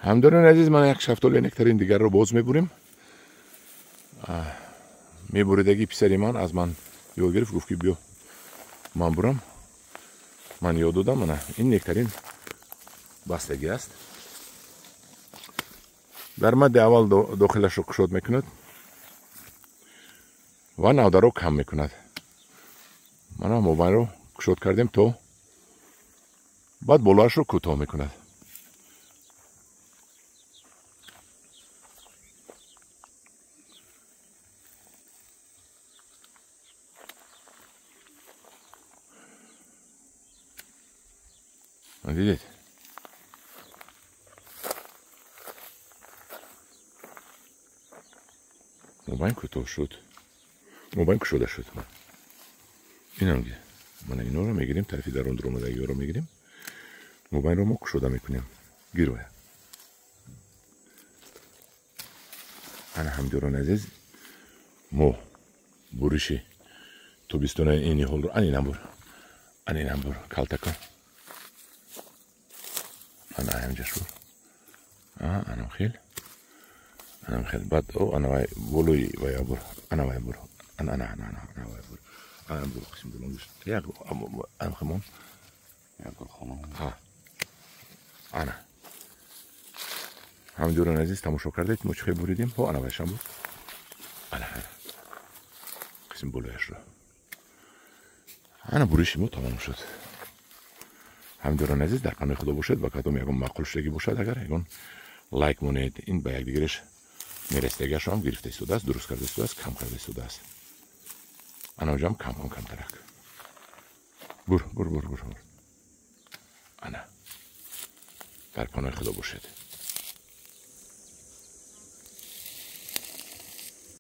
Ҳамдорони азиз, ман як шафтоли нектарин дигарро боз мебурем. Мебуридаги писари ман аз ман ёд гирифт, гуфт ки биё ман бурам. Ман ёд додам. Мана ин нектарин бастагӣ аст. Дар мадди аввал дохилашро кушод мекунад ва навдаро кам мекунад. Мана мобайнро кушод кардем, то баъд болоашро кӯтоҳ мекунад. Дидед? Мобайн кӯтоҳ шуд, мобайн кушода шуд. Инам мана инора мегирем, тарафи дарун дуромадагиёро мегирем, мобайнро мо кушода мекунем. Гироя. Ана ҳамдиёрони азиз, мо буриши тобистонаи ин ниҳолро ан инам бур, ан инам бур, калтака. Ана ҳамҷаш бур. Анам хел. Анам хел. Баъд ана вай болои вая бур. Ана вай бур. Ана ана ана ана вай бур. Ана бур қисм булонгиш. Як ам химон. Як гулхона. Ҳа. Ана. Ҳамдиёрони азиз, тамошо кардед, мо чӣ хел буридем? Ҳо, ана вайшам бур. Ана ана. Қисм болояшро. Ана буриши мо тамом шуд. Ҳамдиёрони азиз, дар паноҳи Худо бошед ва кадом ягон маъқул шудагӣ бошад, агар ягон лайк монед, ин ба якдигараш мерасидагиашро ҳам гирифта истодааст, дуруст карда истодааст, кам карда истодааст. Ана оҷам кам кун, камтарак. Бур, бур, бур, бур, бур. Ана. Дар паноҳи Худо бошед.